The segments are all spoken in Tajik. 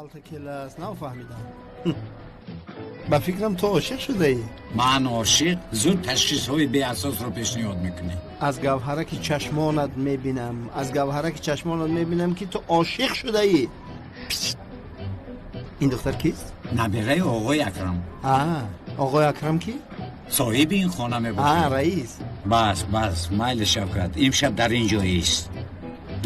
Калта келас, нафаҳмидам. Ба фикрам ту ошиқ шудаӣ. Ман ошиқ? Зуд ташхисҳои беасосро пешниҳод мекунӣ. Аз гавҳараки чашмонат мебинам, аз гавҳараки чашмонат мебинам, ки ту ошиқ шудаӣ. Ин духтар кист? Набераи оғои Акрам. Оғои Акрам ки? Соҳиби ин хона мебошад. Раис. Бас, бас, майли Шавкат, имшаб дар ин ҷо ист.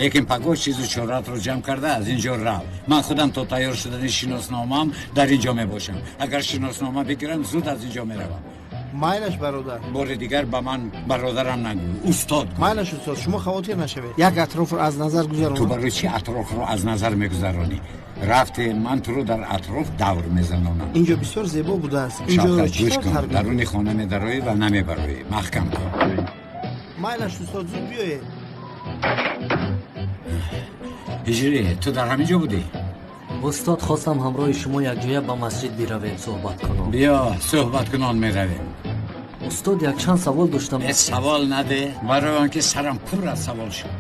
Лекин пагоҳ чизу чоратро ҷамъ карда аз ин ҷо рав. Ман худам то тайёр шудани шиносномаам дар ин ҷо мебошам. Агар шиноснома бигирам, зуд аз ин ҷо меравам. Майлаш, бародар. Бори дигар ба ман бародарам нагӯ, устод гӯ. Майлаш, устод, шумо хавотир нашавед. Як атрофро аз назар гузаронам. Ту барои чӣ атрофро аз назар мегузаронӣ? Рафте, ман туро дар атроф давр мезанонам. Инҷо бисёр зебо будааст. Шавкат, гӯш кун, даруни хона медароӣ ва намебароӣ. Маҳкам кун. Майлаш, устод, зуд биёед. Ҳиҷрӣ, ту дар ҳамин ҷо будӣ? Устод, хостам ҳамроҳи шумо якҷоя ба масҷид биравем, суҳбат кунон. Биё, суҳбат кунон меравем. Устод, якчанд савол доштам. Савол наде, барои он ки сарам пур аз савол шуд.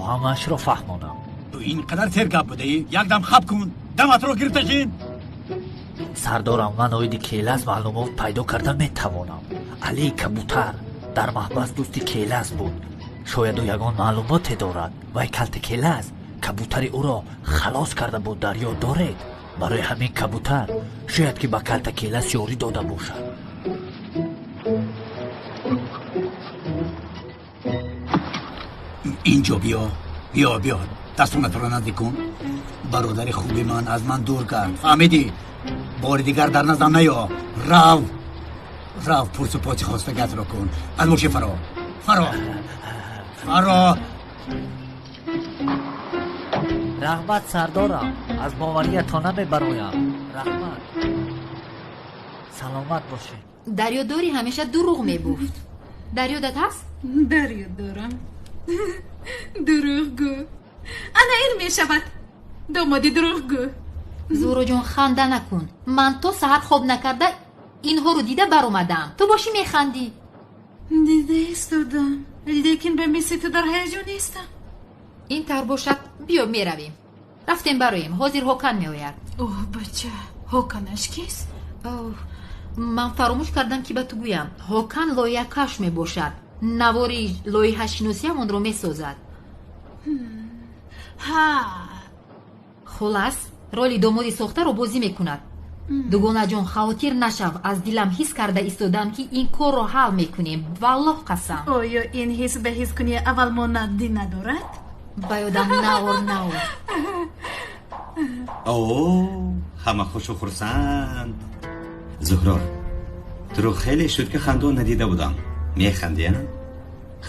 Ҳамаашро фаҳмонам. Ту ин қадар сергап будаӣ? Якдам хаб кун, даматро гирифта шин. Сардорам, ман оиди Келас маълумот пайдо карда метавонам. Алии Кабутар дар маҳбас дӯсти Келас буд. Шояд ӯ ягон маълумоте дорад. Вай калти Келас кабутари ӯро халос карда буд, дар ёд доред? Барои ҳамин кабутар шояд ки ба калта Келас ёрӣ дода бошад. Инҷо биё, биё, биё, дастонатро наздик кун. Бародари хуби ман аз ман дур кард, фаҳмидӣ? Бори дигар дар наздам наё. Рав, рав, пурсу поси хостагиатро кун. Аз мошин фаро, фаро, фаро. Раҳмат, сардорам, аз бовариятон намебароям. Раҳмат, саломат бошед. Дар ёд дорӣ, ҳамеша дурӯғ мегуфт. Дар ёдат ҳаст? Дар ёд дорам. Дурӯғгӯ. Ана ин мешавад домоди дурӯғгӯ. Зуҳроҷон, ханда накун. Ман то саҳар хоб накарда инҳоро дида баромадам. Ту бошӣ механдӣ. Дида истодам, лекин ба мисли ту дар ҳаяҷон нестам. Ин тавр бошад, биё меравем. Рафтем бароем, ҳозир Ҳокан меояд. Оҳ, бача, Ҳоканаш кист? Ман фаромӯш кардам, ки ба ту гӯям. Ҳокан лоиҳакаш мебошад. Навори лоиҳашиносиам онро месозад. Ҳа. Хулас, роли домоди сохтаро бозӣ мекунад. Дугонаҷон, хавотир нашав, аз дилам ҳис карда истодам, ки ин корро ҳал мекунем. Валлоҳ қасам. Оё ин ҳис ба ҳискунии аввал монандӣ надорад? Ба ёдам наор, наор. О, ҳама хушу хурсанд. Зуҳро, туро хеле шуд, ки хандон надида будам. Механдӣ, а?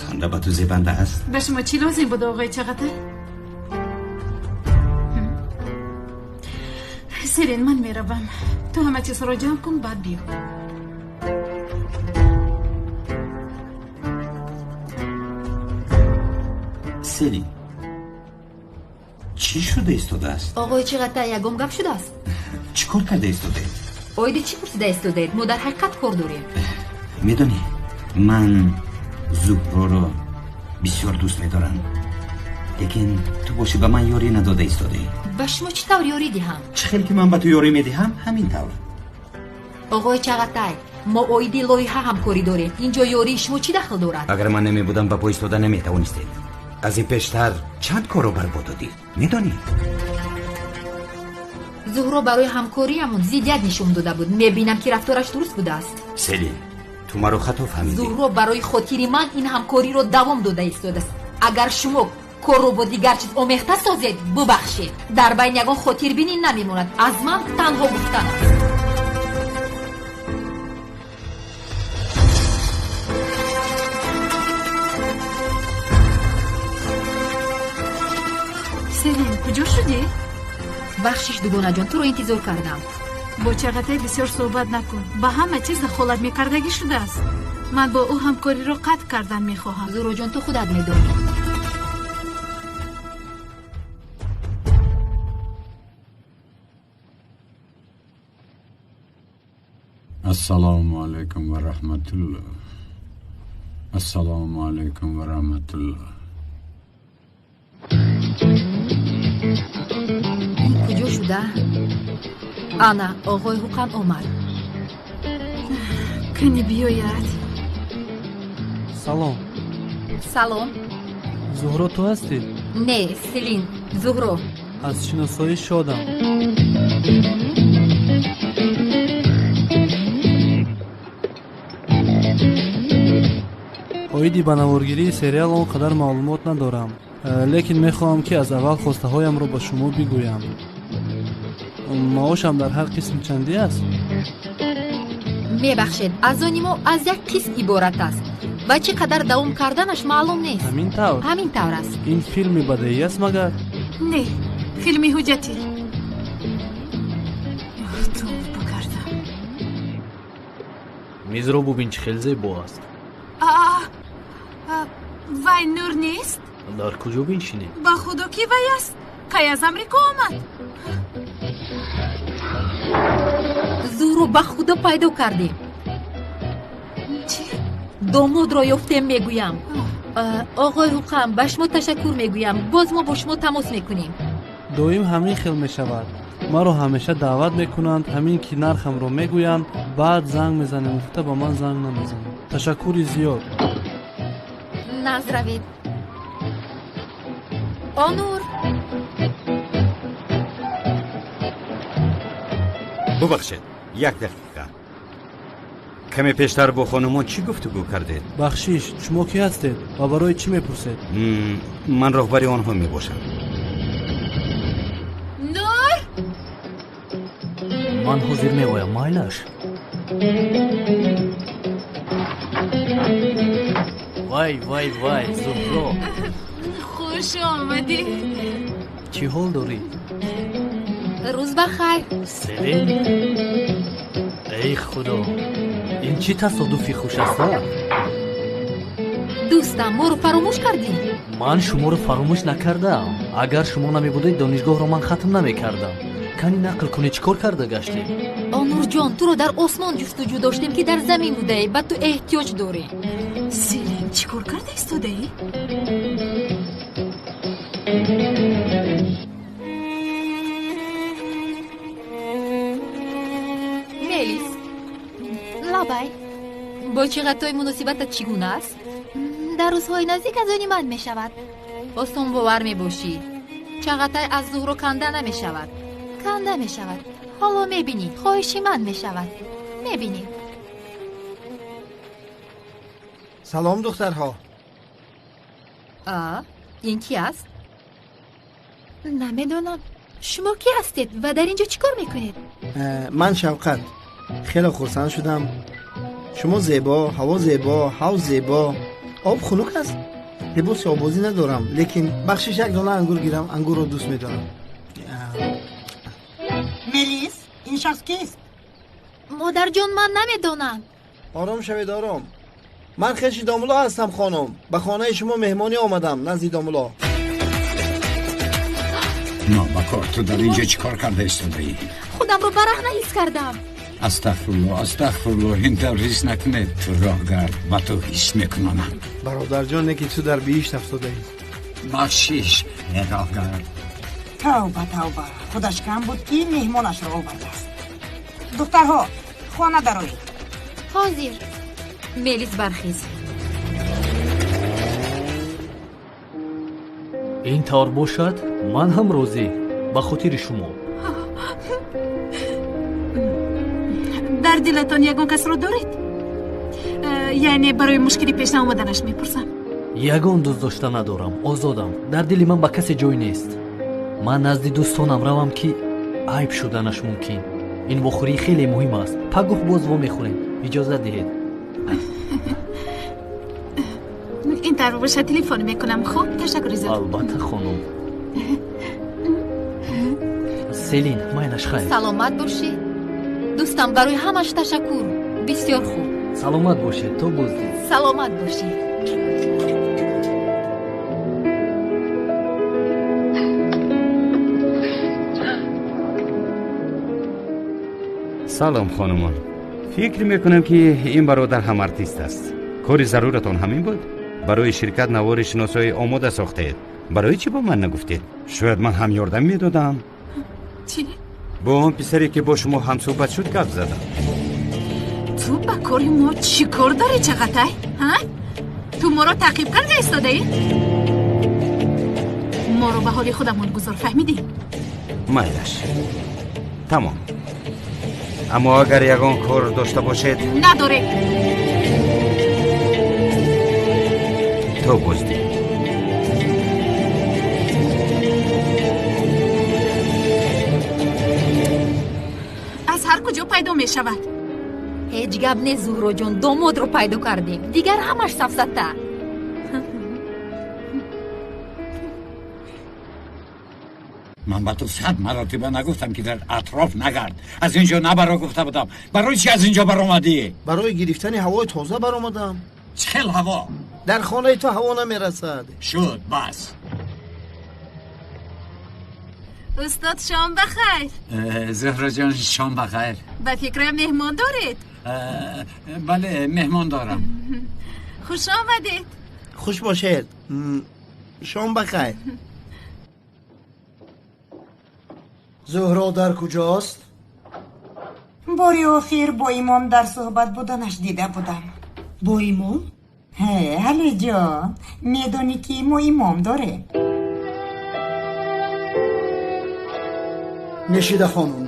Ханда ба ту зебанда аст. Ба шумо чӣ лозим буд, оғои Чағатай? Селин, ман меравам. Ту ҳама чизро ҷамъ кун, баъд биё. Селин, чӣ шуда истодааст? Оғои Чиғатай, ягон гап шудааст? Чӣ кор карда истодаед? Оиди чӣ пурсида истодаед? Мо дар ҳақиқат кор дорем. Медонӣ, ман Зуҳроро бисёр дӯст медорам, лекин ту бошӣ ба ман ёрӣ надода истодаӣ. Ба шумо чӣ тавр ёрӣ диҳам? Чӣ хел ки ман ба ту ёрӣ медиҳам, ҳамин тавр. Оғои Чағатай, мо оиди лоиҳа ҳамкорӣ дорем. Инҷо ёрии шумо чӣ дахл дорад? Агар ман намебудам, ба по истода наметавонистед. Аз ин пештар чанд корро барбод додӣ, медонӣ? Зуҳро барои ҳамкориамон зиддият нишон дода буд. Мебинам, ки рафтораш дуруст будааст. Селин, Ту маро хато фаҳмидӣ. Зуҳро барои хотири ман ин ҳамкориро давом дода истодааст. Агар шумо корро бо дигар чиз омехта созед, бубахшед, дар байн ягон хотирбинӣ намемонад. Аз ман танҳо гуфтан аст. Селин, куҷо шудӣ? Бахшиш, дугонаҷон, туро интизор кардам. Бо Чағатай бисёр суҳбат накун, ба ҳама чиз дахолат мекардагӣ шудааст. Ман бо ӯ ҳамкориро қатъ кардан мехоҳам. Зуҳроҷон, ту худат медонӣ. Ассалому алайкум ва раҳматуллоҳ. Ассалому алайкум ва раҳматуллоҳ. Ин куҷо шуда? Ана, оғои Ҳуқан омад. Кани биёяд. Салом. Салом. Зуҳро ту ҳастӣ? Не, Селин, Зуҳро. Аз шиносоӣ шодам. Оиди ба наворгирии сериал он қадар маълумот надорам, лекин мехоҳам, ки аз аввал хостаҳоямро ба шумо бигӯям. Маошам дар ҳар қисм чандӣ аст? Мебахшед, аз они мо аз як қисм иборат аст ва чӣ қадар давом карданаш маълум нест. Ҳамин тавр? Ҳамин тавр аст. Ин филми бадеӣ аст магар? Не, филми ҳуҷҷатӣ. Тавба кардам. Мизро бубин, чӣ хел зебо аст. Вай Нур нест? Дар куҷо биншинем? Ба худо, ки вай аст? Кай аз Амрико омад? Зуҳро, ба худо пайдо кардем. Чӣ? Домодро ёфтем, мегӯям. Оғои Ҳуқам, ба шумо ташаккур мегӯям. Боз мо бо шумо тамос мекунем. Доим ҳамин хел мешавад. Маро ҳамеша даъват мекунанд, ҳамин ки нархамро мегӯянд, баъд занг мезанем гуфта ба ман занг намезананд. Ташаккури зиёд. Назравед. Онур. Бубахшед, як дақиқа. Каме пештар бо хонумон чӣ гуфтугӯ кардед? Бахшиш, шумо кӣ ҳастед ва барои чӣ мепурсед? Ман роҳбари онҳо мебошам. Нур! Ман ҳозир меоям, майлаш. Вай, вай, вай, Зуҳро. Хуш омадӣ. Чӣ ҳол дорӣ? Рӯз ба хайр. Селин? Эй худо, ин чӣ тасодуфи хуш аст, а? Дӯстам, моро фаромӯш кардӣ? Ман шуморо фаромӯш накардаам. Агар шумо намебудед, донишгоҳро ман хатм намекардам. Кани нақл кунӣ, чӣ кор карда гаштӣ? Онурҷон, туро дар осмон ҷустуҷӯ доштем, ки дар замин будаӣ. Ба ту эҳтиёҷ дорем. Селин, чӣ кор карда истодаӣ? Мелис, лабай, бо Чиғатой муносибатат чӣ гуна аст? Дар рӯзҳои наздик аз они ман мешавад. Осонбовар мебошӣ. Чағатай аз Зуҳро канда намешавад. Канда мешавад. Ҳоло мебинӣ, хоҳиши ман мешавад. Мебинӣ. Салом, духтарҳо. А, ин ки аст? Намедонам. Шумо кӣ ҳастед ва дар ин ҷо чӣ кор мекунед? Ман Шавқат. Хеле хурсанд шудам. Шумо зебо, ҳаво зебо, ҳавз зебо. Об хунук аст. Либоси обозӣ надорам, лекин бахшиш, як дона ангур гирам, ангурро дӯст медорам. Мелис, ин шахс кист? Модарҷон, ман намедонам. Ором шавед, ором. Ман хеши домулло ҳастам, хонум. Ба хонаи шумо меҳмонӣ омадам, назди домулло. Нобакор, ту дар ин ҷо чӣ кор карда истодаӣ? Худамро бараҳна ҳис кардам. Астағфируллоҳ, астағфируллоҳ, ин тавр ҳис накунед. Ту роҳгард, ба ту ҳис мекунонам. Бародарҷон, не ки ту дар биҳишт афтодаӣ. Бахшиш, э роҳгард. Тавба, тавба, худаш кам буд, ки меҳмонашро овардааст. Духтарҳо, хона дароед. Ҳозир. Мелис, бархез. Ин тавр бошад, ман ҳам розӣ, ба хотири шумо. Дар дилатон ягон касро доред? Яъне барои мушкили пеш наомаданаш мепурсам. Ягон дӯст дошта надорам, озодам. Дар дили ман ба касе ҷой нест. Ман назди дӯстонам равам, ки айб шуданаш мумкин. Ин вохӯрӣ хеле муҳим аст. Пагоҳ боз вомехӯрем. Иҷозат диҳед. Ин тавр бошад, телефон мекунам. Хуб, ташаккури зиёд. Албатта, хонум. Селин, майлаш, хайр. Саломат бошед. Дӯстам, барои ҳамаш ташаккур. Бисёр хуб. Саломат бошед, то боздид. Саломат бошед. Салом, хонумон. Фикр мекунам, ки ин бародар ҳам артист аст. Кори заруратон ҳамин буд? Барои ширкат навори шиносоӣ омода сохтаед. Барои чӣ ба ман нагуфтед? Шояд ман ҳам ёрдам медодам. Чӣ? Бо он писаре, ки бо шумо ҳамсӯҳбат шуд, гап задам. Ту ба кори мо чӣ кор дорӣ, Чағатай? Ҳа? Ту моро таъқиб карда истодаӣ? Моро ба ҳоли худамон гузор, фаҳмидӣ? Майлаш, тамом. Аммо агар ягон кор дошта бошед. Надорем. То боздид. Аз ҳар куҷо пайдо мешавад. Ҳеҷ гап не, Зуҳроҷон, домодро пайдо кардем. Дигар ҳамаш сафсата. Ман ба ту 100 маротиба нагуфтам, ки дар атроф нагард, аз ин ҷо набаро гуфта будам. Барои чи аз ин ҷо баромадӣ? Барои гирифтани ҳавои тоза баромадам. Чӣ хел ҳаво? Дар хонаи ту ҳаво намерасад. Шуд, бас. Устод, шом бахайр. Зуҳроҷон, шом бахайр. Ба фикрам меҳмон доред? Бале, меҳмон дорам. Хуш омадед. Хуш бошед. Шом бахайр. Зуҳро дар куҷост? Бори охир бо имом дар суҳбат буданаш дида будам. Бо имом? Ҳе, Ҳалиҷон, медонӣ, ки мо имом дорем. Нешида хонум,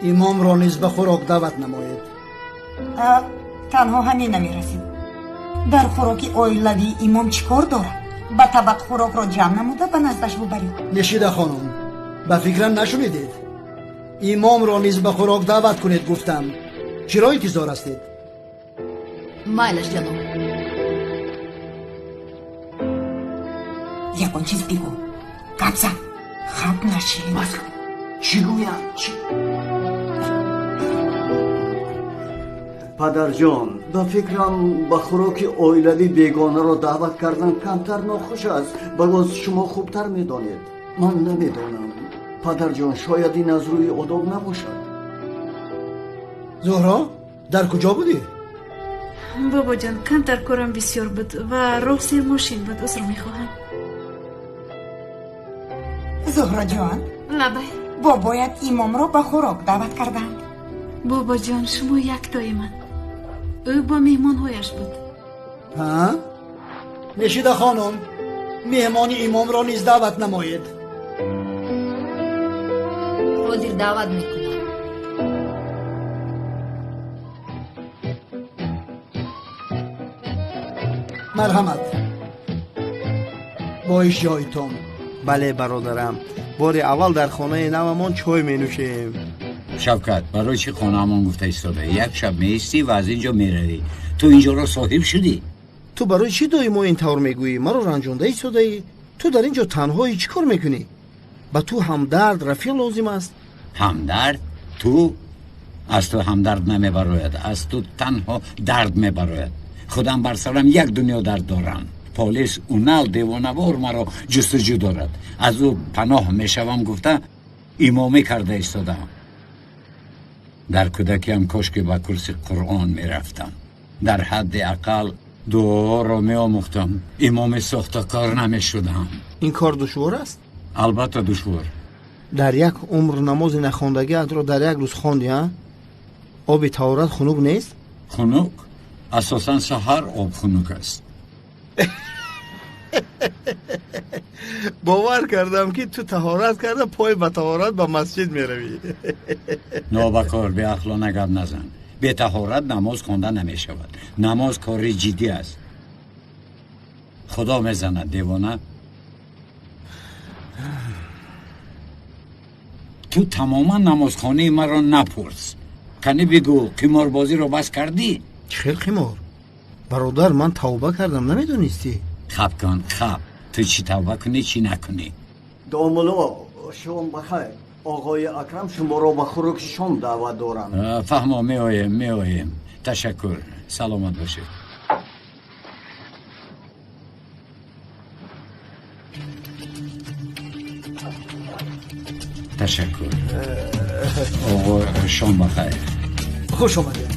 имомро низ ба хӯрок даъват намоед. Танҳо ҳамин намерасид. Дар хӯроки оилавии имом чӣ кор дорад? Ба табақ хӯрокро ҷамъ намуда ба наздаш бубаред. Нешида хонум, ба фикрам нашунидед. Имомро низ ба хӯрок даъват кунед гуфтам. Чиро интизор ҳастед? Майлаш, ҷаноб. Ягон чиз бигӯ, гап зан, хаб нашин. Чӣ гӯям? Падарҷон, ба фикрам ба хӯроки оилавӣ бегонаро даъват кардан камтар нохуш аст. Ба боз шумо хубтар медонед. Ман намедонам. Падарҷон, шояд ин аз рӯи одоб набошад. Зуҳро, дар куҷо будӣ? Бобоҷон, камтар корам бисёр буд ва роҳ сермошин буд. Узр мехоҳам. Зуҳроҷон. Лабай. Бобоят имомро ба хӯрок даъват карданд. Бобоҷон, шумо яктои ман. Ӯ бо меҳмонҳояш буд. Ҳа? Нешида хонум, меҳмони имомро низ даъват намоед. Ҳозир даъват мекунам. Марҳамат, бо ишҷоитон. Бале, бародарам, бори аввал дар хонаи навамон чой менӯшем. Шавкат, барои чӣ хонаамон гуфта истода? Як шаб меистӣ ва аз ин ҷо меравӣ. Ту ин ҷоро соҳиб шудӣ. Ту барои чӣ доимо ин тавр мегӯӣ? Маро ранҷонда истодаӣ. Ту дар ин ҷо танҳоӣ, чӣ кор мекунӣ? Ба ту ҳамдард, рафиқ лозим аст. Ҳамдард? Ту? Аз ту ҳамдард намебарояд, аз ту танҳо дард мебарояд. Худам бар сарам як дунё дард дорам. Полис унал девонавор маро ҷустуҷӯ дорад. Аз ӯ паноҳ мешавам гуфта имомӣ карда истодаам. Дар кӯдакиам кошки ба курси Қуръон мерафтам. Дар ҳадди ақал дуоро меомӯхтам. Имоми сохтакор намешудам. Ин кор душвор аст? Албатта душвор. Дар як умр намози нахондагиатро дар як рӯз хонди, а? Оби таҳорат хунук нест? Хунук? Асосан саҳар об хунук аст. Бовар кардам, ки ту таҳорат карда пой ба таҳорат ба масҷид меравӣ. Нобакор, беақлона гап назан. Бетаҳорат намоз хонда намешавад. Намоз кори ҷиддӣ аст. Худо мезанад, девона. Ту тамоман намозхонаи маро напурс. Кани бигӯ, қиморбозиро бас кардӣ? Чӣ хел қимор? Бародар, ман тавба кардам, намедонистӣ? Хаб кун, хаб. Ту чӣ тавба кунӣ, чӣ накунӣ? Домулло, шом бахайр. Оғои Акрам шуморо ба хӯроки шом даъват доранд. Фаҳмо, меоем, меоем. Ташаккур, саломат бошед. Ташаккур. Оғо, шом бахайр. Хуш омадед.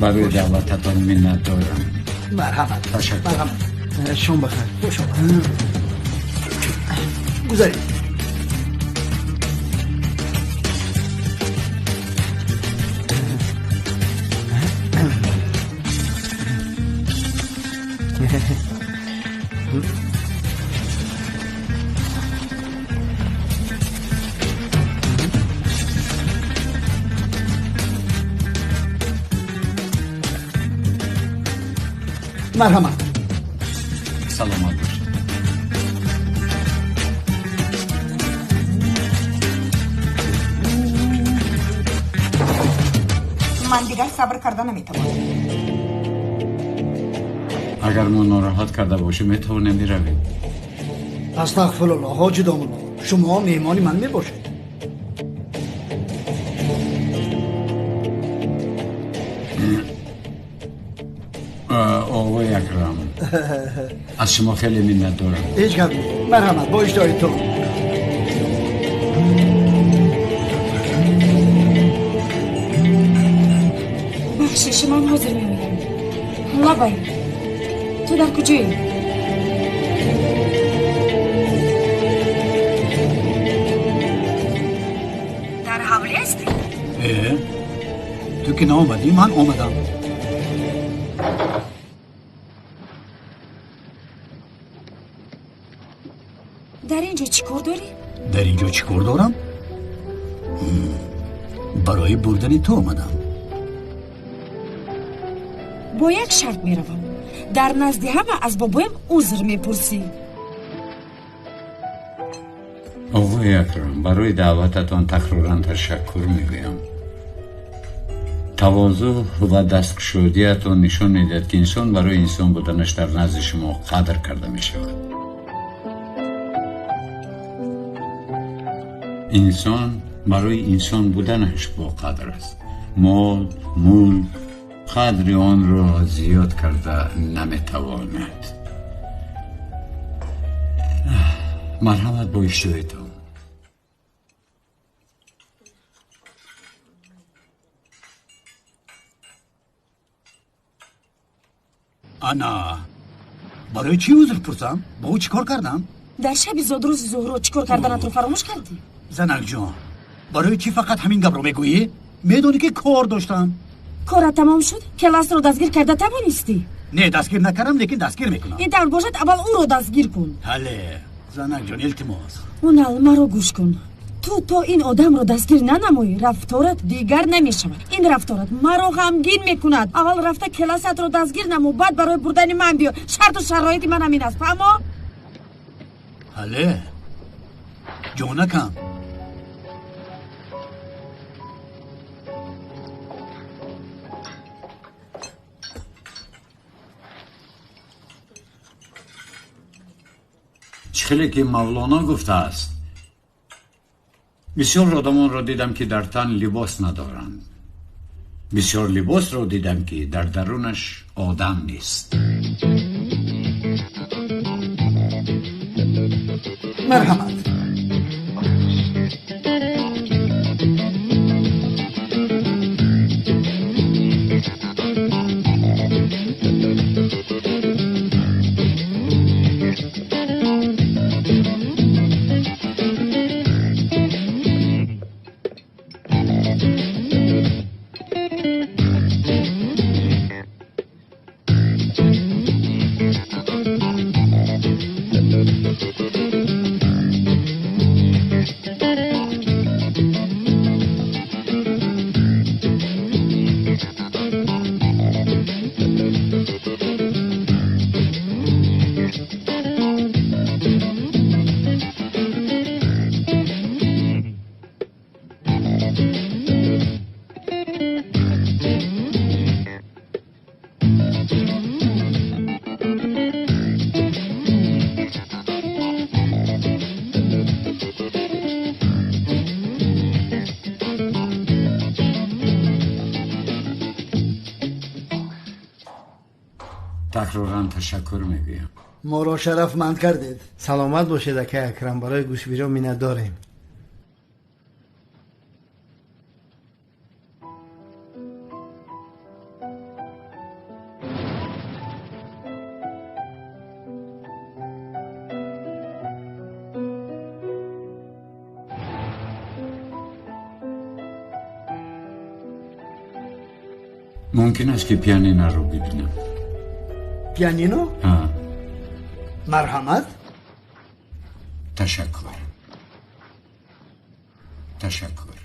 Барои даъвататон миннат дорам. Марҳамат. Ташаккур. Марҳамат. Шом бахайр. Хуш омадед. Гузаред. Марҳамат. Саломат бошед. Ман дигар сабр карда наметавонам. Агар мо нороҳат карда бошем, метавонем биравем. Астағфируллоҳ, ҳоҷи домулло, шумо меҳмони ман мебошед. Оғои Акрам, аз шумо хеле миннат дорам. Ҳеҷ гап нест. Марҳамат, бо иштиҳоитон. Бахшиш, ман ҳозир меоям. Лабай, ту дар куҷоӣ? Дар ҳавлӣ ҳастӣ? Ту ки наомадӣ, ман омадам. Дар ин ҷо чӣ кор дорӣ? Дар ин ҷо чӣ кор дорам? Барои бурдани ту омадам. Бо як шарт меравам. Дар назди ҳама аз бобоям узр мепурсӣ. Оғои Акрам, барои даъвататон такроран ташаккур мегӯям. Тавозӯъ ва дасткушодиятон нишон медиҳад, ки инсон барои инсон буданаш дар назди шумо қадр карда мешавад. Инсон барои инсон буданаш боқадр аст. Мол, мулк қадри онро зиёд карда наметавонад. Марҳамат, бо иштиҳоятон. Ана, барои чӣ узр пурсам? Бо ӯ чӣ кор кардам? Дар шаби зодрӯзи Зуҳро чӣ кор карданатро фаромӯш кардӣ? Занакҷон, барои чӣ фақат ҳамин гапро мегӯӣ? Медонӣ ки кор доштам. Корат тамом шуд? Келасро дастгир карда тавонистӣ? Не, дастгир накардам, лекин дастгир мекунам. Ин тавр бошад, аввал ӯро дастгир кун. Ҳале, занакҷон, илтимос. Унал, маро гӯш кун. Ту то ин одамро дастгир нанамоӣ, рафторат дигар намешавад. Ин рафторат маро ғамгин мекунад. Аввал рафта келасатро дастгир намо, баъд барои бурдани ман биё. Шарту шароити ман ҳамин аст, фаҳмо? Ҳале, ҷонакам. Чӣ хеле ки Мавлоно гуфтааст, бисёр одамонро дидам, ки дар тан либос надоранд. Бисёр либосро дидам, ки дар дарунаш одам нест. Марҳамат. Такроран ташаккур мегӯям. Моро шарафманд кардед. Саломат бошед, акай Акрам, барои гӯшбириҳо миннатдорем. Мумкин аст ки пианиноро бибинам? Пианино? Марҳамат. Ташаккур. Ташаккур.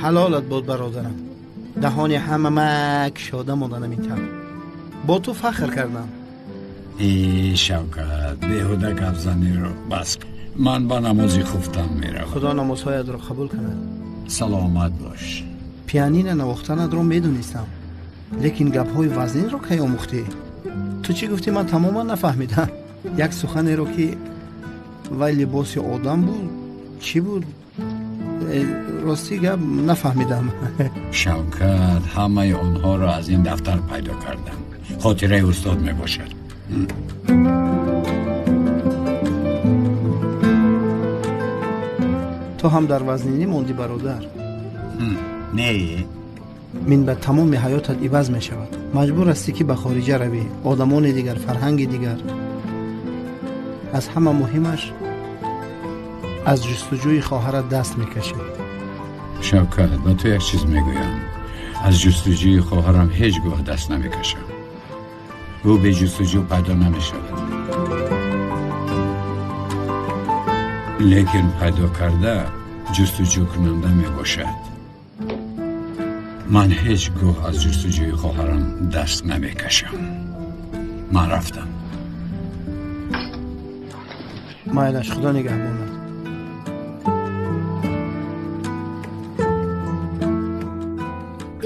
Ҳалолат буд, бародарам. Даҳони ҳама кушода монданам ин тавр. Бо ту фахр кардам. Э, Шавкат, беҳуда гапзаниро бас кун. Ман ба намози хуфтан меравам. Худо намозҳоятро қабул кунад. Саломат бош. Пианино навохтанатро медонистам, лекин гапҳои вазнинро кай омӯхтӣ? Ту чӣ гуфтӣ, ман тамоман нафаҳмидам. Як суханеро ки вай либоси одам буд, чӣ буд? Ростӣ гап нафаҳмидам. Шавкат, ҳамаи онҳоро аз ин дафтар пайдо кардам. Хотираи устод мебошад. Ту ҳам дар вазнинӣ мондӣ, бародар. Не. Минбаъд тамоми ҳаётат иваз мешавад. Маҷбур ҳастӣ ки ба хориҷа равӣ, одамони дигар, фарҳанги дигар. Аз ҳама муҳимаш, аз ҷустуҷӯи хоҳарат даст мекашӣ. Шавкат, ба ту як чиз мегӯям. Аз ҷустуҷӯи хоҳарам ҳеҷ гоҳ даст намекашам. Ӯ бе ҷустуҷӯ пайдо намешавад. Лекин пайдо карда ҷустуҷӯкунанда мебошад. Ман ҳеҷ гоҳ аз ҷустуҷӯи хоҳарам даст намекашам. Ман рафтам. Майлаш, Худо нигаҳбонад.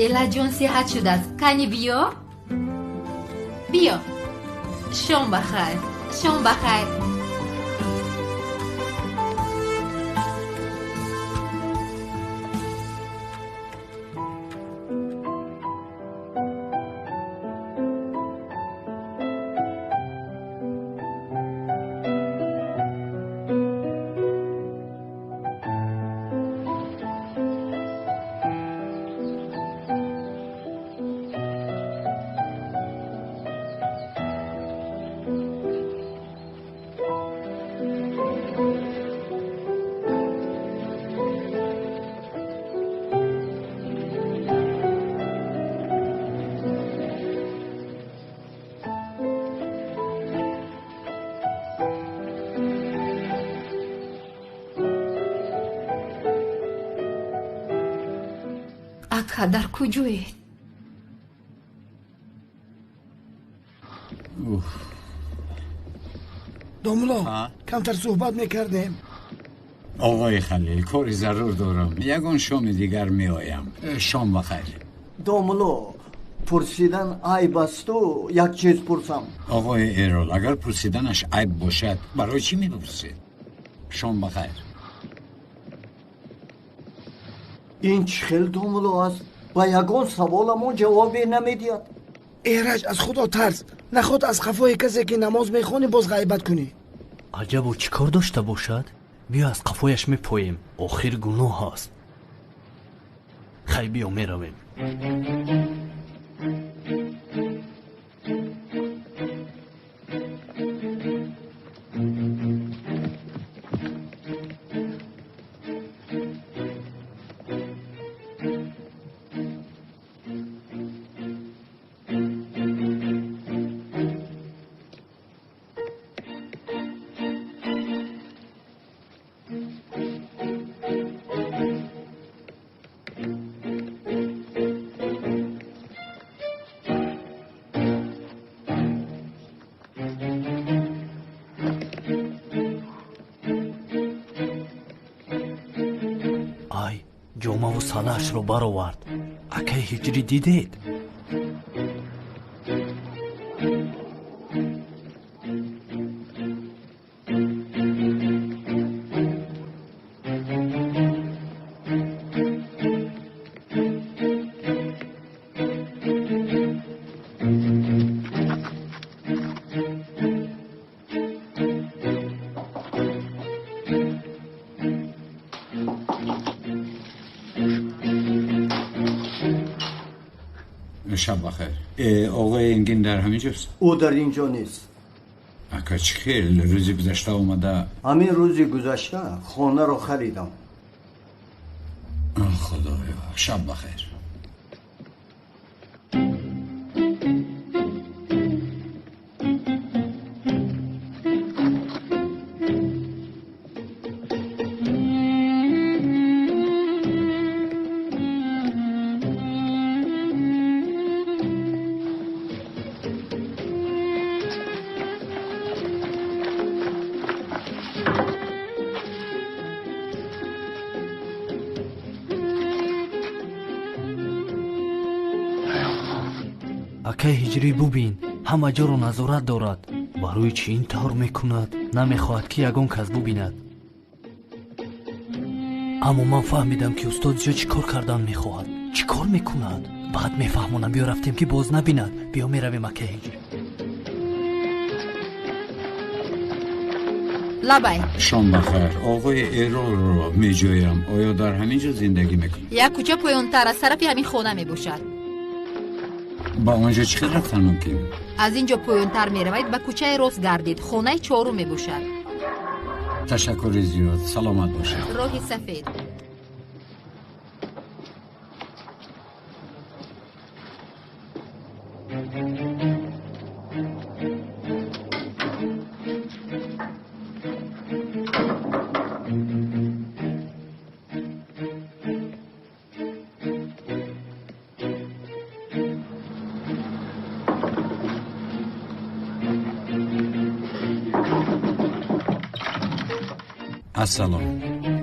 Элаҷон сиҳат шудааст. Кани биё, биё. Шом ба хайр, шом ба хайр. Ака, дар куҷоед? Домулло, камтар суҳбат мекардем. Оғои Халил, кори зарур дорам. Ягон шоми дигар меоям. Шом бахайр. Домулло, пурсидан айб асту, як чиз пурсам. Оғои Эрол, агар пурсиданаш айб бошад, барои чӣ мепурсед? Шом бахайр. Ин чӣ хел домулло аст? Ба ягон саволамон ҷавобе намедиҳад. Эраҷ, аз Худо тарс. Наход аз қафои касе ки намоз мехонӣ боз ғайбат кунӣ. Аҷабо чӣ кор дошта бошад? Биё аз қафояш мепоем. Охир гуноҳ аст. Хай, биё меравем. Ҷомаву салаашро баровард. Акаи Ҳиҷрӣ, дидед? Шаб бахайр. Оғои Энгин дар ҳамин ҷост? Ӯ дар ин ҷо нест. Ака, чӣ хел? Рӯзи гузашта омада. Ҳамин рӯзи гузашта хонаро харидам. Худоё, шаб бахайр. Акаи Ҳиҷрӣ, бубин, ҳама ҷоро назорат дорад. Барои чӣ ин тавр мекунад? Намехоҳад, ки ягон кас бубинад. Аммо ман фаҳмидам, ки устод зиё чӣ кор кардан мехоҳад. Чӣ кор мекунад? Баъд мефаҳмонам. Биё рафтем, ки боз набинад. Биё меравем, акаи Ҳиҷрӣ. Лабай. Шом бахайр. Оғои Эролро меҷӯям. Оё дар ҳамин ҷо зиндагӣ мекунад? Як кӯча поёнтар аз тарафи ҳамин хона мебошад. Ба он ҷо чӣ хел рафтан мумкин? Аз ин ҷо поёнтар меравед, ба кӯчаи рост гардед, хонаи чорум мебошад. Ташаккури зиёд, саломат бошед. Роҳи сафед. Ассалом.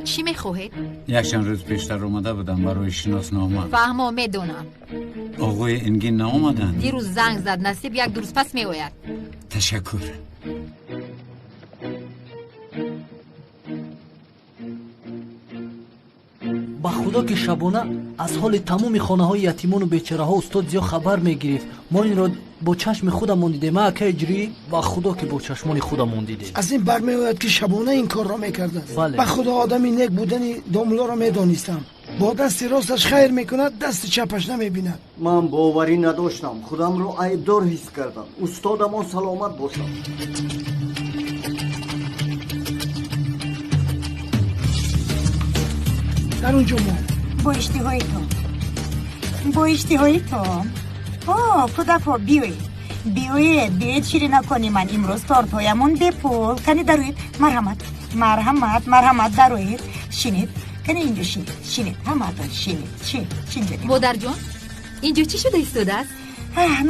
Чӣ мехоҳед? Якчанд рӯз пештар омада будам барои шиноснома. Фаҳмо, медонам. Оғои Энгин наомаданд? Дирӯз занг зад, насиб як ду рӯз пас меояд. Ташаккур. Ба худо, ки шабона аз ҳоли тамоми хонаҳои ятимону бечораҳо устод Зиё хабар мегирифт. Мо инро бо чашми худамон дидем, а, акаи Ҳиҷрӣ? Ба худо, ки бо чашмони худамон дидем. Аз ин бармеояд, ки шабона ин корро мекардааст. Бале. Ба худо, одами нек будани домуллоро медонистам. Бо дасти росташ хайр мекунад, дасти чапаш намебинад. Ман боварӣ надоштам, худамро айбдор ҳис кардам. Устодамон саломат бошад. Дар он ҷо мо Бо иштиҳои то, бо иштиҳои то. О, кӯдакҳо, биёед, биёед, биёед, ширинакони ман. Имрӯз тортҳоямон бепул. Кани дароед, марҳамат, марҳамат, марҳамат, дароед, шинед. Кане инҷо шинед, шинед, ҳамаатон шинед, шин, шин ҷонем. Модарҷон, инҷо чӣ шуда истодааст?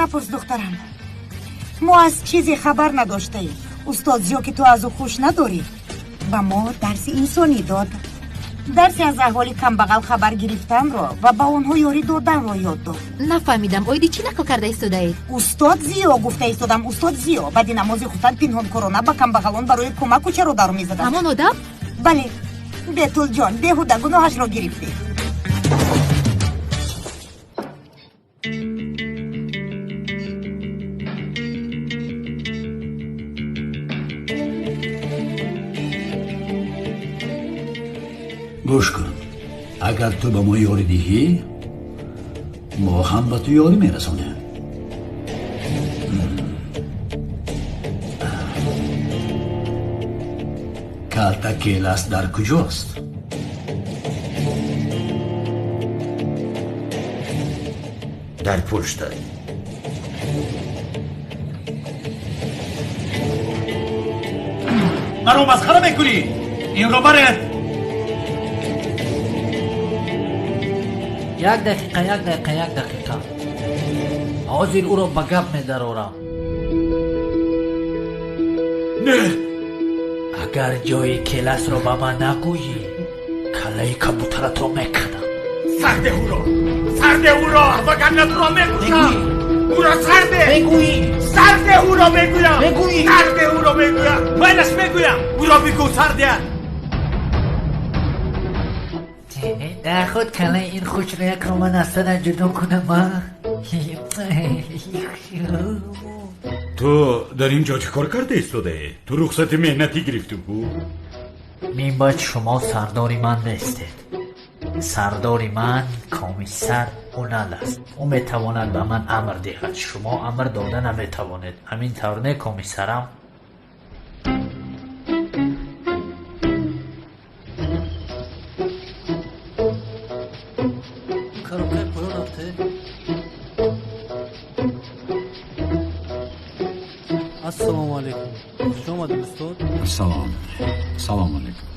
Напурс, духтарам. Мо аз чизе хабар надоштаем. Устод Зиё, ки ту аз ӯ хуш надорӣ, ба мо дарси инсонӣ дод. Дарси аз аҳволи камбағал хабар гирифтанро ва ба онҳо ёрӣ доданро ёд дод. Нафаҳмидам, оиди чӣ нақл карда истодаед? Устод Зиё гуфта истодам, устод Зиё баъди намози хуфтан пинҳонкорона ба камбағалон барои кӯмак кӯчаро дару мезаданд. Ҳамон одам? Бале, Бетулҷон, беҳуда гуноҳашро гирифтӣ. Гӯш кун, агар ту ба мо ёрӣ диҳӣ, мо ҳам ба ту ёрӣ мерасонем. Калта Келас дар куҷост? Дар пуштат. Маро масхара мекунӣ? Инро баред! Як дақиқа, як дақиқа, як дақиқа. Ҳозир ӯро ба гап медарорам. Не! Агар ҷои Келасро ба ман нагӯӣ, каллаи кабутаратро мекунам. Сарде ӯро! Сарде ӯро! Вагарна туро мекушам! Ӯро сарде! Мегӯӣ! Сарде ӯро мегӯям! Мегӯӣ! Сарде ӯро мегӯям! Майлаш мегӯям! Ӯро бигӯ сардеат! Наход каллаи ин хушроякро ман аз сарам ҷудо кунам, а? Ту дар ин ҷо чӣ кор карда истодаӣ? Ту рухсати меҳнатӣ гирифтӣ ку? Минбаъд шумо сардори ман нестед. Сардори ман комиссар Унал аст. Ӯ метавонад ба ман амр диҳад. Шумо амр дода наметавонед. Ҳамин тавр не, комиссарам? Коробкаи поён рафте. Ассалому алайкум. Хуш омадед, устод. Салом. Салом алайкум.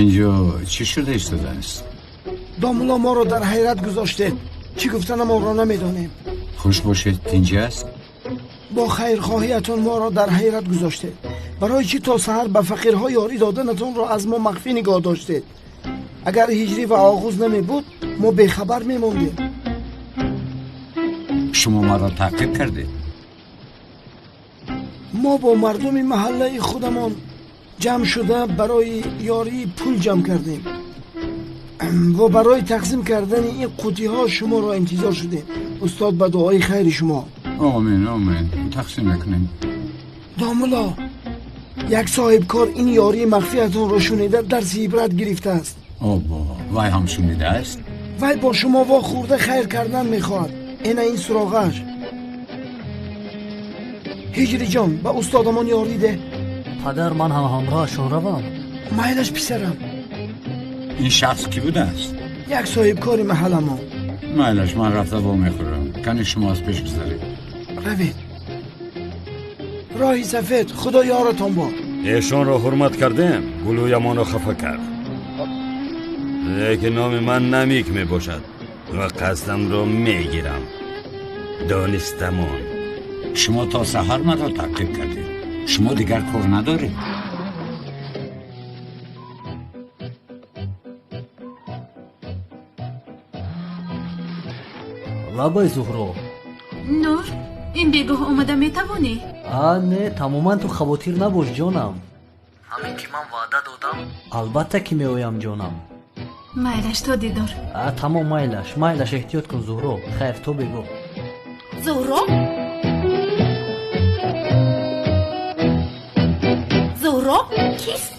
Инҷо чӣ шуда истодааст? Домулло, моро дар ҳайрат гузоштед. Чӣ гуфтанамонро намедонем. Хуш бошед, тинҷ аст? Бо хайрхоҳиятон моро дар ҳайрат гузоштед. Барои чӣ то саҳар ба фақирҳо ёрӣ доданатонро аз мо махфӣ нигоҳ доштед? Агар ҳиҷрӣ ва оғуз намебуд, мо бехабар мемондем. Шумо маро таъқиб кардед? Мо бо мардуми маҳаллаи худамон ҷамъ шуда барои ёрии пул ҷамъ кардем ва барои тақсим кардани ин қутиҳо шуморо интизор шудем. Устод, ба дуои хайри шумо. Омин, омин. Тақсим мекунем. Домулло, як соҳибкор ин ёрии махфиятонро шунида дарси ибрат гирифтааст. Обо, вай ҳам шунидааст? Вай бо шумо вохӯрда хайр кардан мехоҳад. Ина ин суроғааш. Ҳиҷриҷон, ба устодамон ёрӣ деҳ. Падар, ман ҳам ҳамроҳашон равам? Майлаш, писарам. Ин шахс кӣ будааст? Як соҳибкори маҳалламон. Майлаш, ман рафта вомехӯрам. Кани шумо аз пеш гузаред. Равед. Роҳи сафед, худо ёратон бод. Эшонро ҳурмат кардем, гулӯямонро хафа кард. Лекин номи ман Намик мебошад ва қасдамро мегирам. Донистамон. Шумо то саҳар маро таъқиб кардед. Шумо дигар кор надоред? Лабай, Зуҳро. Нур, ин бегоҳ омада метавонӣ? А, не, тамоман ту хавотир набош, ҷонам. Ҳамин ки ман ваъда додам, албатта ки меоям, ҷонам. Майлаш, то дидор. А, тамом, майлаш, майлаш, эҳтиёт кун, Зуҳро. Хайр, то бегоҳ. Зуҳро? Зуҳро кист?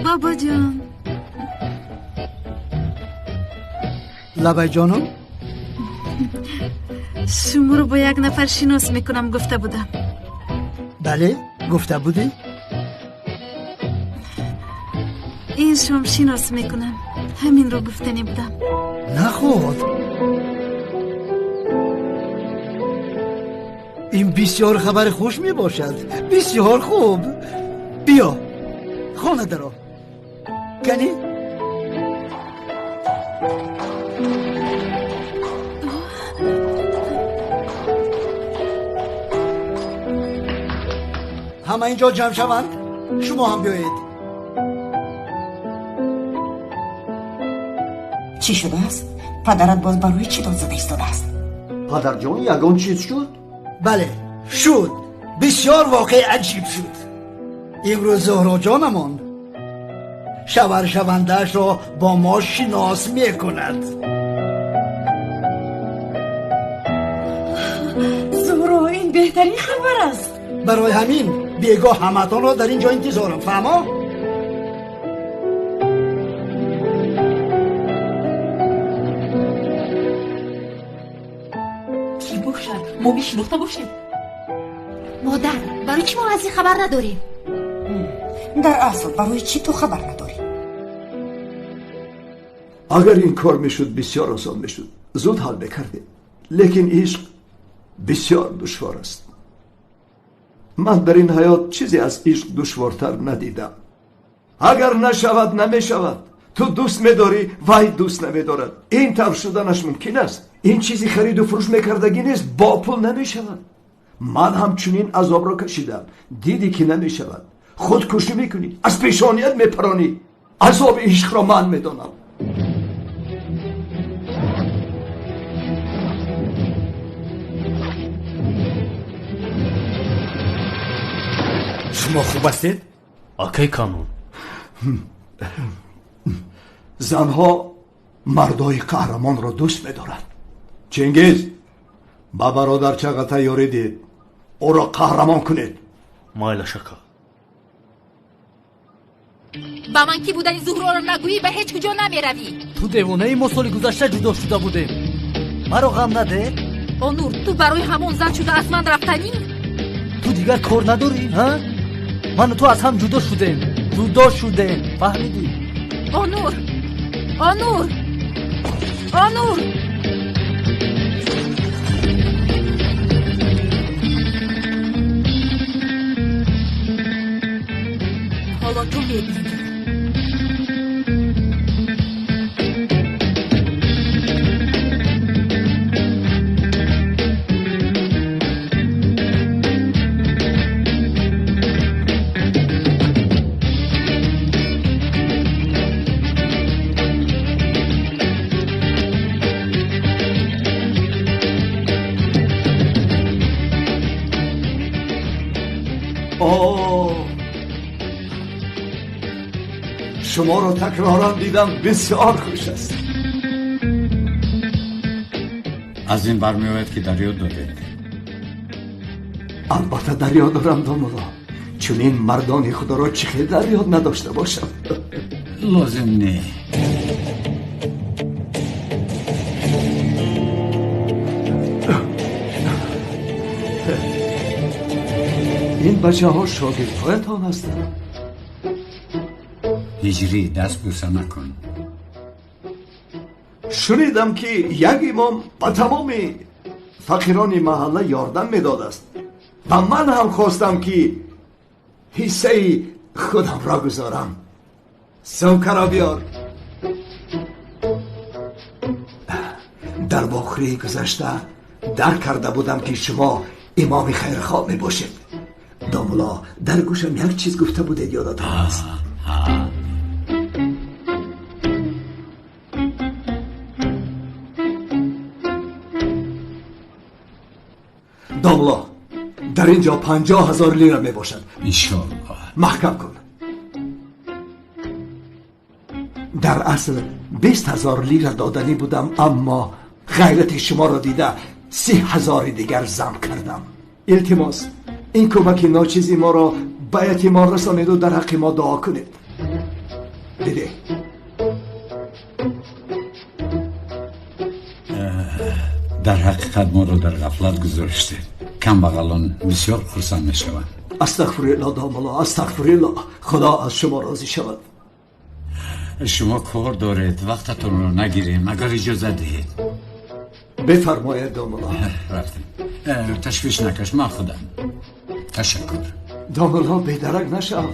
Бобоҷон. Лабайҷоном? Шуморо бо як нафар шинос мекунам гуфта будам. Бале, гуфта будӣ? Ин шом шинос мекунам. Ҳаминро гуфтанӣ будам. Наход, ин бисёр хабари хуш мебошад. Бисёр хуб. Биё, хона даро. Кани? Ҳама инҷо ҷамъ шаванд. Шумо ҳам биёед. Чӣ шудааст? Падарат боз барои чӣ дод зада истодааст? Падарҷон, ягон чиз шуд? Бале, шуд. Бисёр воқеи аҷиб шуд. Имрӯз Зуҳроҷонамон шавҳаршавандаашро бо мо шинос мекунад. Зуҳро, ин беҳтарин хабар аст. Барои ҳамин бегоҳ ҳаматонро дар ин ҷо интизорам. Фаҳмо? Кӣ бошад? Мо мешинохта бошем? Модар, барои чӣ мо аз ин хабар надорем? Дар асл барои чӣ ту хабар надорӣ? Агар ин кор мешуд, бисёр осон мешуд. Зуд ҳал мекардем. Лекин ишқ бисёр душвор аст. Ман дар ин ҳаёт чизе аз ишқ душвортар надидам. Агар нашавад, намешавад. Ту дӯст медорӣ, вай дӯст намедорад. Ин тавр шуданаш мумкин аст. Ин чизи хариду фурӯш мекардагӣ нест, бо пул намешавад. Ман ҳамчунин азобро кашидам. Дидӣ ки намешавад. Худкушӣ мекунӣ, аз пешоният мепаронӣ. Азоби ишқро ман медонам. Шумо хуб ҳастед? Акай Канун. Занҳо мардои қаҳрамонро дӯст медоранд. Чингиз, ба бародар Чағатай ёрӣ дид. Ӯро қаҳрамон кунед. Майлаш, ака. Ба ман кӣ будани Зуҳроро нагӯӣ, ба ҳеҷ куҷо намеравӣ. Ту девонаи, мо соли гузашта ҷудо шуда будем. Маро ғам наде. Онур, ту барои ҳамон зан шуда аз ман рафтанӣ? Ту дигар кор надорӣ, ҳа? Ману ту аз ҳам ҷудо шудем. Ҷудо шудем. Фаҳмидӣ? Онур! Онур! Онур! Ҳоло ту мебинӣ. Шуморо такроран дидам, бисёр хуш аст. Аз ин бармеояд, ки дар ёд доред. Албатта дар ёд дорам, домулло. Чунин мардони худоро чӣ хел дар ёд надошта бошам? Лозим не. Ин бачаҳо шогирдҳоятон ҳастанд. Ҳиҷрӣ, даст бӯса накун. Шунидам, ки як имом ба тамоми фақирони маҳалла ёрдам медодааст ва ман ҳам хостам, ки ҳиссаи худамро гузорам. Сумкаро биёр. Дар вохӯрии гузашта дарк карда будам, ки шумо имоми хайрхоҳ мебошед. Домулло, дар гӯшам як чиз гуфта будед, ёдатон аст? Домулло, дар ин ҷо 50,000 лира мебошад. Иншоаллоҳ. Маҳкам кун. Дар асл 20,000 лира доданӣ будам, аммо ғайрати шуморо дида 30,000 дигар зам кардам. Илтимос, ин кӯмаки ночизи моро ба ятимон расонеду дар ҳаққи мо дуо кунед. Диде. Дар ҳақиқат моро дар ғафлат гузоштед. Камбағалон бисёр хурсанд мешаванд. Астағфируллоҳ, домулло, астағфируллоҳ. Худо аз шумо розӣ шавад. Шумо кор доред, вақтатонро нагирем, агар иҷозат диҳед. Бифармоед, домулло. Рафтем. Ташвиш накаш, ман худам. Ташаккур. Домулло, бедарак нашав.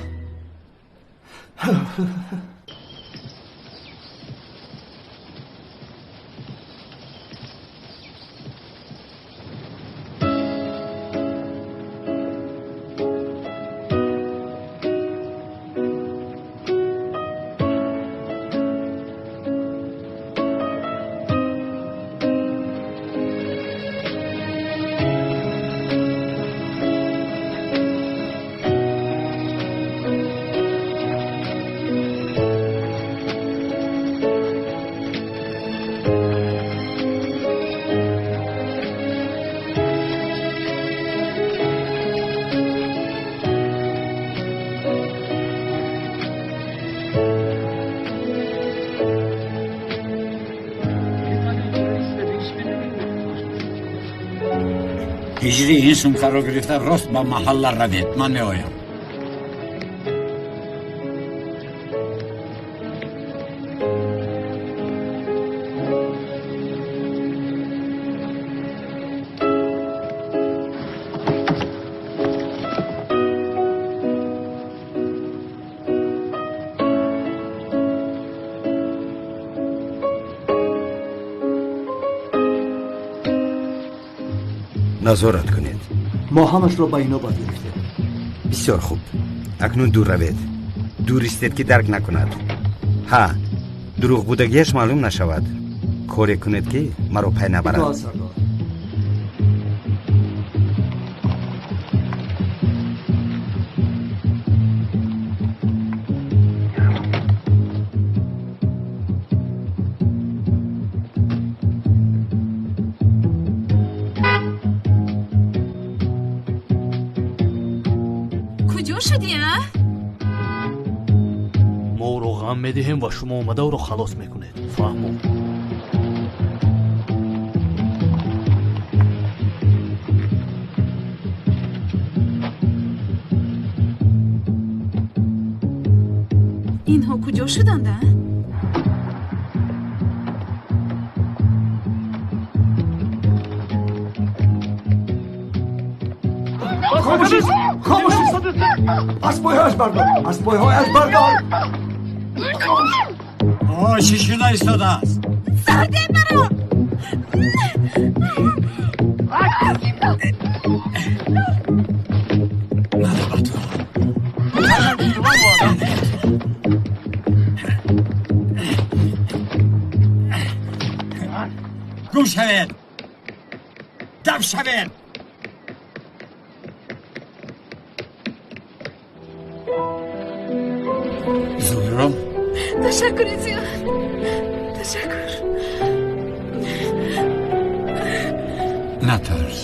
Ҳиҷрӣ ин сумкаро гирифта рост ба маҳалла равед, ман меоям. Назорат кунед. Мо ҳамашро ба инобат гирифтем. Бисёр хуб. Акнун дур равед. Дур истед, ки дарк накунад. Ҳа, дурӯғ будагиаш маълум нашавад. Коре кунед, ки маро пай набарад. Итоат, сардор. Мо ӯро ғам медиҳем ва шумо омада ӯро халос мекунед. Фаҳмо? Инҳо куҷо шуданд, а? Хомӯшист, хомӯшист. Аз пойҳояш бардор, аз пойҳояш бардор. Чӣ шуда истодааст? Сарде маро! Маро ба ту. Гум шавед! Даб шавед! Зуҳро? Ташаккури зиёд. Ташаккур. Натарс.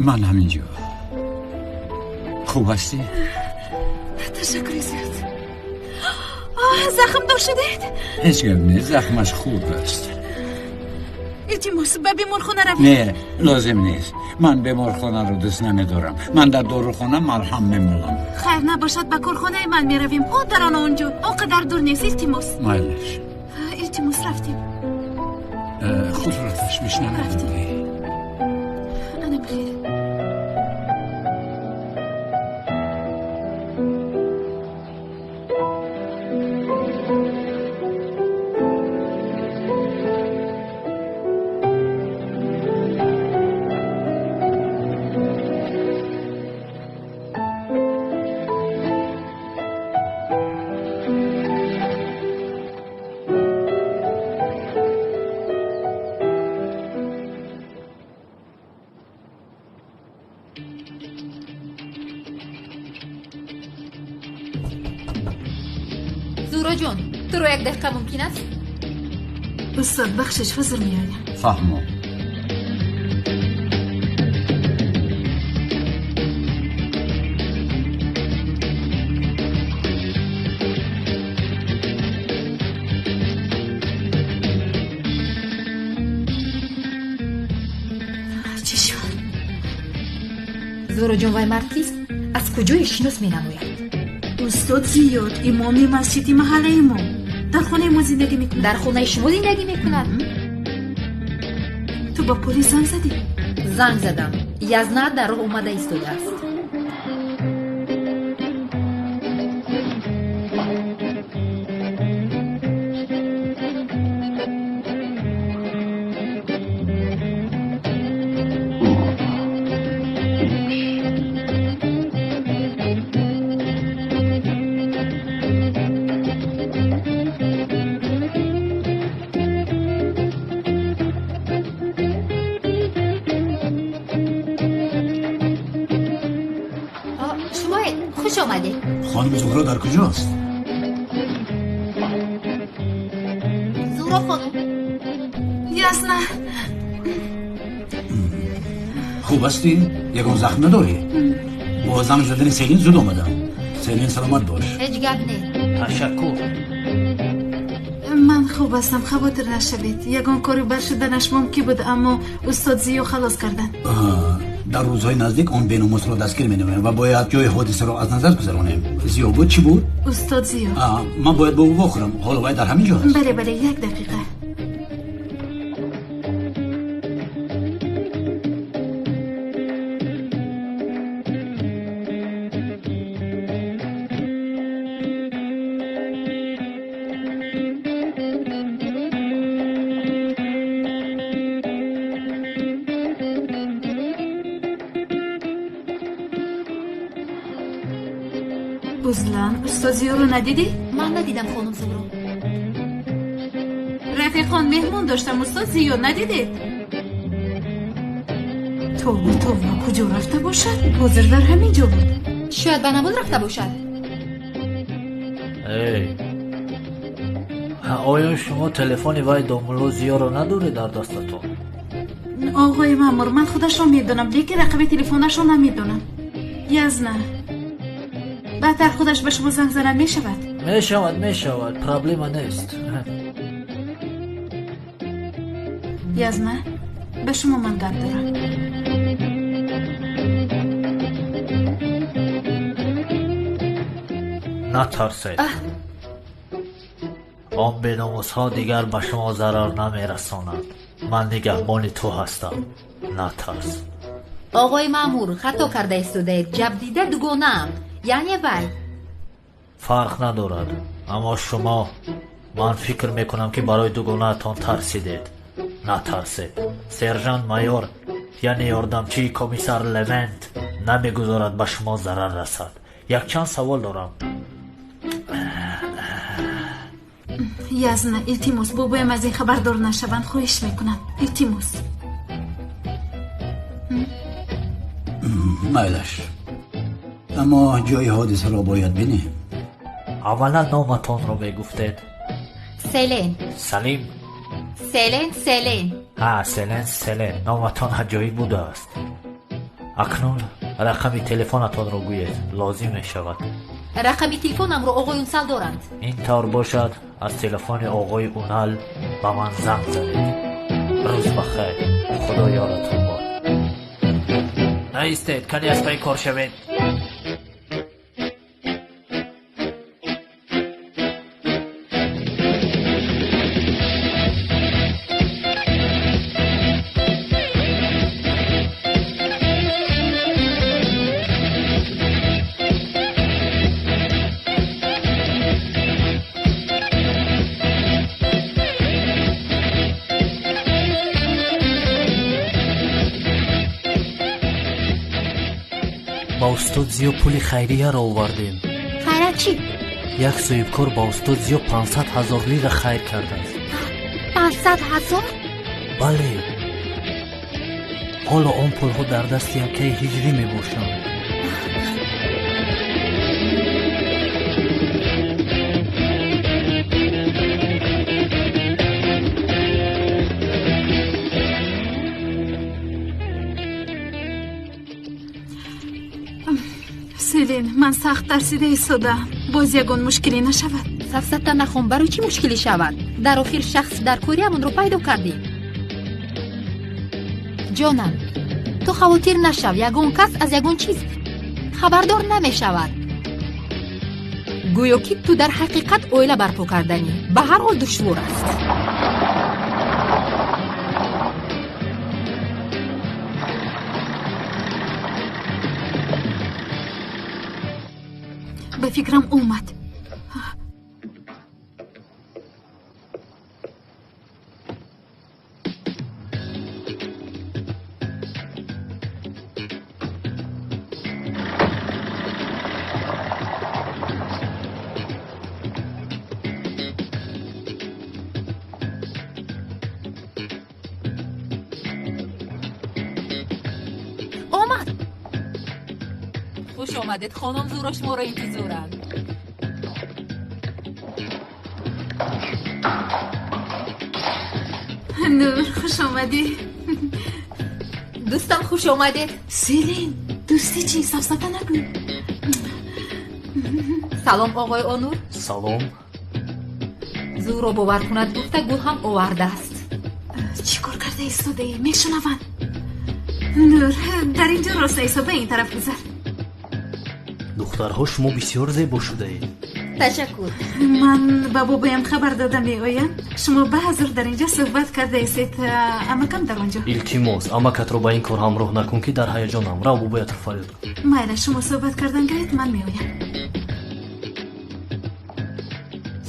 Ман ҳаминҷо. Хуб ҳастӣ? Ташаккури зиёд. Захмдор шудед? Ҳеҷ гап нест, захмаш хурд аст. Илтимос, ба беморхона равед. Не, лозим нест. Ман беморхонаро дӯст намедорам. Ман дар дорухона марҳам мемолам. Хайр набошад, ба корхонаи ман меравем. О, дар он онҷо. Он қадар дур нест, илтимос. Майлаш. Илтимос, рафтем. Худро ташвиш намедиҳӣ. Ана бихир. Зуроҷон, туро як дақиқа мумкин аст? Устод, бахшиш, ҳозир меоям. Фаҳмо. Чӣ шуд? Зуроҷон, вай мард кист? Аз куҷое шинос менамояд? Устод Зиёд, имоми масҷиди маҳаллаи мо. Дар хонаи мо зиндагӣ мекунад. Дар хонаи шумо зиндагӣ мекунад? Ту ба полис занг задӣ? Занг задам. Язна дар роҳ омада истодааст. خانم زهرا در کجاست؟ زهرا خانم. یاسنا. خوب هستی؟ یکم زخم نداری؟ با زنگ زدن سیلین زود آمدم. سیلین سلامت باش. هیچ گپ نه. تشکر. من خوب هستم، خاطر نشوید. یگان کاری بر شدنش ممکن بود، اما استاد زیو خلاص کردن. در روزهای نزدیک آن بیناموس را دستگیر می‌نماییم و باید جای حادثه را از نظر گذرانیم. زیا بود چی بود؟ استاد زیا. من باید با او واخورم. حالا باید در همین جا هست. بله بله، یک دقیقه. устод Зиёро надидӣ? Ман надидам, хонум Зуҳро. Рафиқон, меҳмон доштам, устод Зиё надидед? Тавба тавба, куҷо рафта бошад? Ҳозир дар ҳамин ҷо буд. Шояд ба намоз рафта бошад. Эй, оё шумо телефони вай домулло Зиёро надоред дар дастатон? Оғои маъмур, ман худашро медонам, лекин рақами телефонашро намедонам. Язна, баъдтар худаш ба шумо занг занад мешавад? Мешавад, мешавад, проблема нест. Язна, ба шумо ман гап дорам. Натарсед. Он беномусҳо дигар ба шумо зарар намерасонанд. Ман нигаҳбони ту ҳастам. Натарс. Оғои маъмур, хато карда истодаед. Ҷабдида дугонаам. Яъне вай. Фарқ надорад, аммо шумо, ман фикр мекунам ки барои дугонаатон тарсидед. Натарсед. Сержант майор, яъне ёрдамчии комиссар Левент, намегузорад ба шумо зарар расад. Якчанд савол дорам. Язна, илтимос, бобоям аз ин хабардор нашаванд, хоҳиш мекунам. Илтимос. Майлаш. Аммо ҷои ҳодисаро бояд бинем. Аввалан номатонро мегуфтед. Селен. Салим. Селен, Селен. Ҳа, Селен, Селен. Номатон аҷоиб будааст. Акнун рақами телефонатонро гӯед, лозим мешавад. Рақами телефонамро оғои Унсал доранд. Ин тавр бошад, аз телефони оғои Унал ба ман занг занед. Рӯз ба хайр, Худо ёратон бод. Наистед, кани аз пай кор шавед. Ба устод Зиё пули хайрияро овардем. Хайра чӣ? Як соҳибкор ба устод Зиё 500 ҳазор лира хайр кардааст. 500 ҳазор? Бале. Ҳоло он пулҳо дар дасти акаи ҳиҷрӣ мебошанд. Селин, ман сахт тарсида истодаам. Боз ягон мушкилӣ нашавад. Сафсата нахон, барои чӣ мушкилӣ шавад? Дар охир шахс дар кориамонро пайдо кардем. Ҷонам, ту хавотир нашав, ягон кас аз ягон чиз хабардор намешавад. Гӯё ки ту дар ҳақиқат оила барпо карданӣ. Ба ҳар ҳол душвор аст. Ба фикрам омад. Хуш омадед, хонум Зуро шуморо интизоранд. Нур, хуш омадӣ. Дӯстам, хуш омадед. Селин, дӯстӣ чӣ? Сафсата нагӯ. Салом, оғои Онур. Салом. Зуро бовар кунад гуфта гул ҳам овардааст. Чӣ кор карда истодаӣ? Мешунаванд. Нур, дар ин ҷо роста истода, ин тараф гузар. Духтарҳо, шумо бисёр зебо шудаед. Ташаккур. Ман ба бобоям хабар дода меоям. Шумо баъзур дар инҷо суҳбат кардаистед, амакам дар он ҷо. Илтимос, амакатро ба ин кор ҳамроҳ накун, ки дар ҳаяҷонам. Рав, бобоятро фарёд кун. Майла, шумо суҳбат кардан гиред, ман меоям.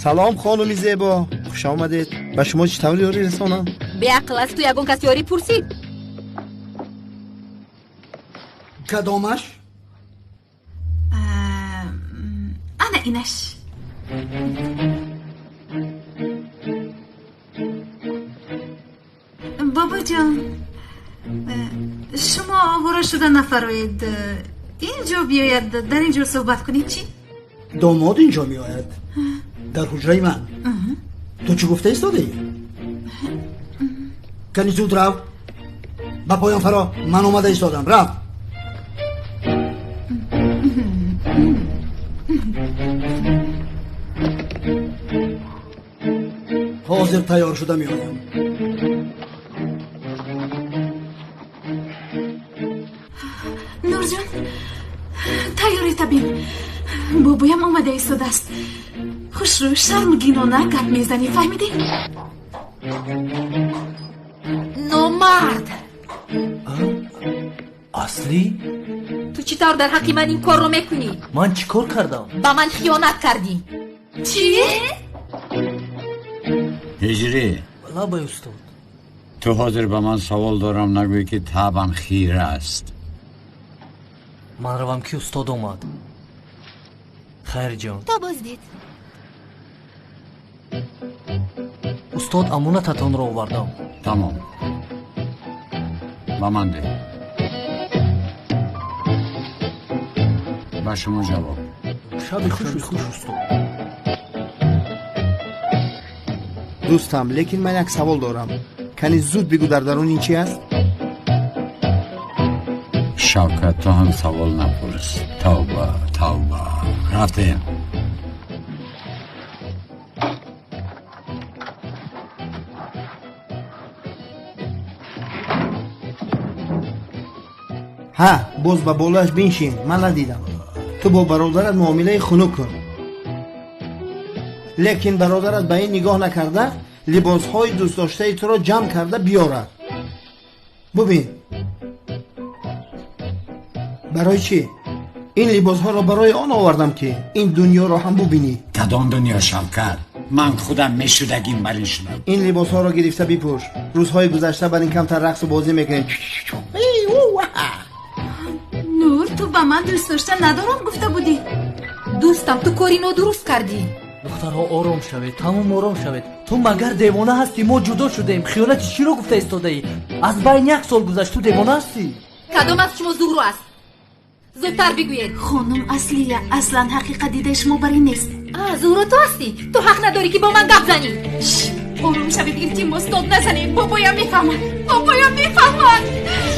Салом, хонуми зебо, хуш омадед. Ба шумо чӣ тавр ёрӣ расонам? Беақл, аз ту ягон кас ёрӣ пурсид? Кадомаш? Ана инаш. Бобоҷон, шумо овора шуда нафароед. Инҷо биёяд, дар инҷо суҳбат кунед, чӣ? Домод инҷо меояд, дар ҳуҷраи ман. Ту чӣ гуфта истодаӣ? Кани зуд рав, ба поён фаро, ман омада истодам. Рав. Ҳозир тайёр шуда меоям. Нурҷон, тайёрӣ табин. Бобоям омада истодааст. Хушрӯ, шармгинона гап мезанӣ, фаҳмидӣ? Номард! Аслӣ? Ту чӣ тавр дар ҳаққи ман ин корро мекунӣ? Ман чӣ кор кардам? Ба ман хиёнат кардӣ. Чӣ? Ҳиҷрӣ. Лабай, устод. Ту ҳозир ба ман савол дорам, нагӯй ки табам хира аст. Ман равам, ки устод омад. Хайрҷон. То боздид. Устод, амонататонро овардам. Тамом, ба ман деҳ. Ба шумо ҷавоб. Шаби хуш, устод. Дӯстам, лекин ман як савол дорам. Кани зуд бигӯ, дар дарун ин чи аст? Шавкат, ту ҳам савол напурс. Тавба, тавба. Рафтем. Ҳа, боз ба болояш биншин, ман надидам. Ту бо бародарат муомилаи хунук кун. Лекин бародарат ба ин нигоҳ накарда, либосҳои дӯстдоштаи туро ҷамъ карда биёрад. Бубин, барои чӣ? Ин либосҳоро барои он овардам, ки ин дунёро ҳам бубинӣ. Кадом дунё, Шавкат? Ман худам мешудагим бар ин шудам. Ин либосҳоро гирифта бипӯш. Рӯзҳои гузашта бар ин камтар рақсу бозӣ мекунем. Нур, ту ба ман дӯст дошта надорам гуфта будӣ. Дӯстам, ту кори нодуруст кардӣ. Духтарҳо, ором шавед, тамом ором шавед. Ту магар девона ҳастӣ? Мо ҷудо шудем. Хиёнати чиро гуфта истодаӣ? Аз байн як сол гузашт, ту девона ҳастӣ? Кадом аз шумо Зуҳро аст? Зудтар бигӯед. Хонум Аслия, аслан ҳақиқат дидаи шумо бар ин нест. Зуҳро, ту ҳастӣ? Ту ҳақ надорӣ, ки бо ман гап занӣ. Ором шавед, илтимос, дод назанед. Бобоям мефаҳмад, бобоям мефаҳмад.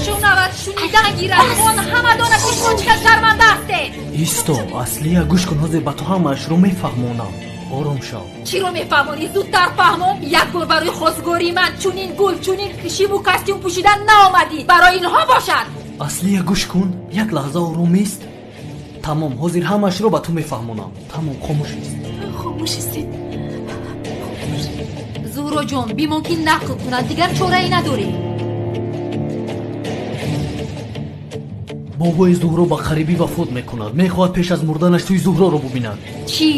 Шунавад, шунидан гирад. Он ҳама донад, ки шумо чӣ қадр шарманда ҳастед. Исто, Аслия, гӯш кун, ҳозир ба ту ҳамаашро мефаҳмонам. Ором шав. Чиро мефаҳмонӣ? Зудтар фаҳмон. Як бор барои хостгории ман чунин гул, чунин шиму костюм пӯшидан наомадӣ. Барои инҳо бошад. Аслия, гӯш кун, як лаҳза ором ист. Тамом, ҳозир ҳамаашро ба ту мефаҳмонам. Тамом, хомӯш ист. Хомӯш истед. Зуҳроҷон, бимон ки нақл кунад, дигар чорае надорем. Бобои Зуҳро ба қарибӣ вафот мекунад. Мехоҳад пеш аз мурданаш тӯи Зуҳроро бубинад. Чӣ?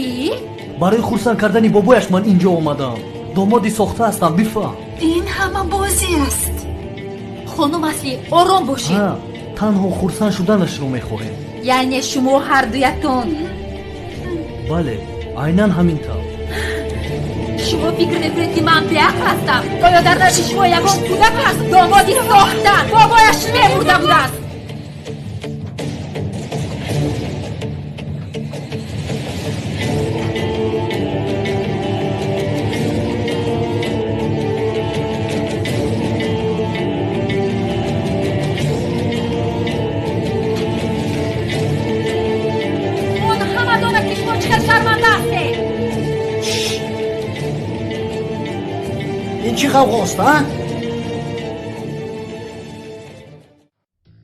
Барои хурсанд кардани бобояш ман инҷо омадаам. Домоди сохта ҳастам, бифаҳм. Ин ҳама бозӣ аст. Хонум Аслӣ, ором бошед. Танҳо хурсанд шуданашро мехоҳем. Яъне шумо ҳардуятон? Бале, айнан ҳамин тавр. Шумо фикр мекунед, ки ман беақл ҳастам? Оё дар назди шумо ягон кӯдак аст? Домоди сохта бобояш мемурда будааст. Он ҳама донад, ки шумо чӣ қадр шарманда ҳастед. Ин чӣ ғавғост, а?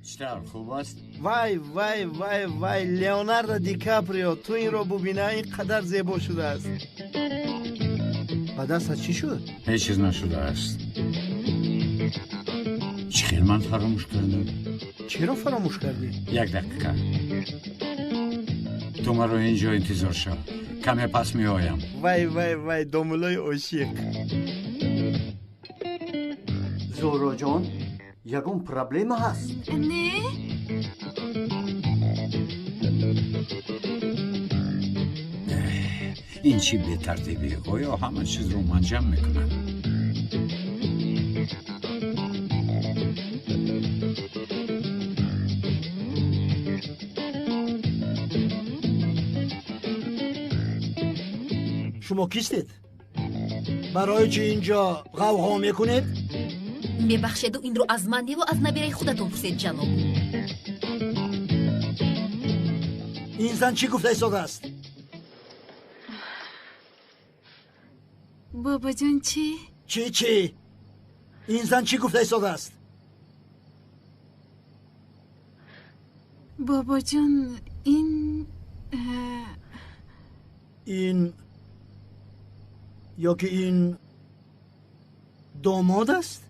Чӣ тавр, хуб аст? Вай, вай, вай, вай, Леонардо Ди Каприо, ту инро бубина, ин қадар зебо шудааст. Ба дастат чӣ шуд? Ҳеҷ чиз нашудааст. Чӣ хел ман фаромӯш кардам? Чаро фаромӯш кардӣ? Як дақиқа. Ту маро инҷо интизор шав. Каме пас меоям. Вай, вай, вай, домулои ошиқ. Зуҳроҷон, ягон проблема ҳаст? Не. Ин чӣ бетартибӣ? Оё ҳама чизро ман ҷамъ мекунам? Шумо кистед? Барои чӣ инҷо ғавғо мекунед? Мебахшеду, инро аз ман неву аз набираи худатон пурсед, ҷаноб. Ин зан чӣ гуфта истодааст? Бобоҷон, чӣ? Чӣ, чӣ? Ин зан чӣ гуфта истодааст? Бобоҷон, ин Ин ё ки ин домод аст?